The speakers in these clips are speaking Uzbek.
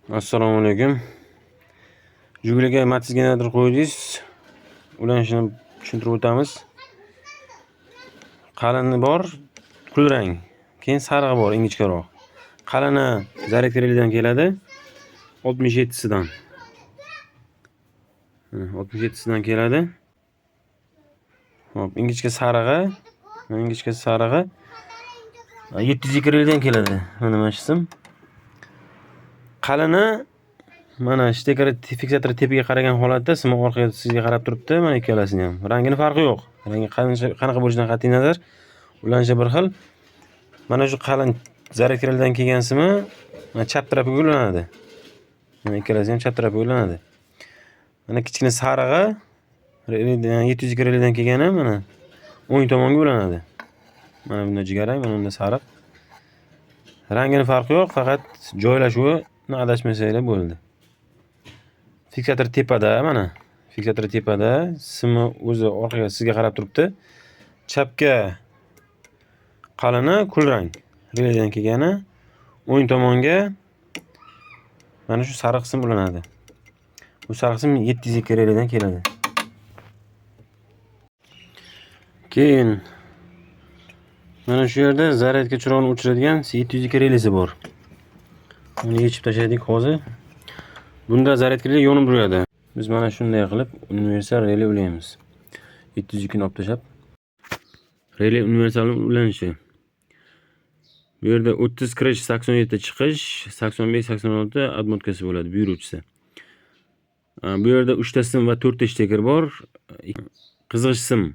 Assalomu alaykum. Jiguliga Matiz generator qo'ydingiz. Ulanishini tushuntirib o'tamiz. Qalini bor, kulrang. Keyin sarig'i bor, ingichkaroq. Qalini zaryadka reldan keladi. 67sidan. 67sidan keladi. Hop, ingichka sarig'i, ingichka sarig'i 702 reldan keladi. Mana shu sim. Qalini mana shteker fiksator tepaga qaragan holatda simi orqaga sizga qarab turibdi, mana ikkalasini ham. Rangini farqi yo'q. Rangi qanaqa bo'lishidan qat'iy nazar, ulanishi bir xil. Mana shu qalin zaryadkalardan kelgan simi mana chap tarafiga ulanadi. Mana ikkalasi ham chap tarafiga ulanadi. Mana kichkina sarig'i 702 reldan kelgani mana o'ng tomonga ulanadi. Mana bunda jigarrang, mana bunda sariq. Rangini farqi yo'q, faqat joylashuvini adashmasanglar bo'ldi. Fiksator tepada mana. Fiksator tepada, simi o'zi orqaga sizga qarab turibdi. Chapga qalini kulrang reldan kelgani, o'ng tomonga mana shu sariq sim ulanadi. Bu sariq sim 702 reldan keladi. Keyin mana shu yerda zaryadka chirog'ini o'chiradigan 702 relesi bor. Uni yechib tashladik hozir. Bunda zaryadkalar yonib turadi. Biz mana shunday qilib universal rele ulaymiz. 702 ni olib tashlab rele universalning ulanishi. Bu yerda 30 kirish, 87 chiqish, 85, 86 odmotkasi bo'ladi, buyuruvchisi. Bu yerda 3 ta sim va 4 ta shteker bor. Qizg'ish sim.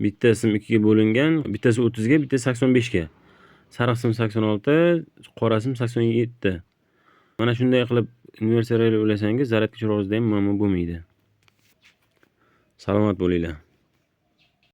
Bitta sim 2 ga bo'lingan, bittasi 30 ga, bittasi 85 ga. Sariq sim 86, qora sim 87. Mana shunday qilib universal rele ulasangiz, zaryadka chirog'ingizda ham muammo bo'lmaydi. Salomat bo'linglar.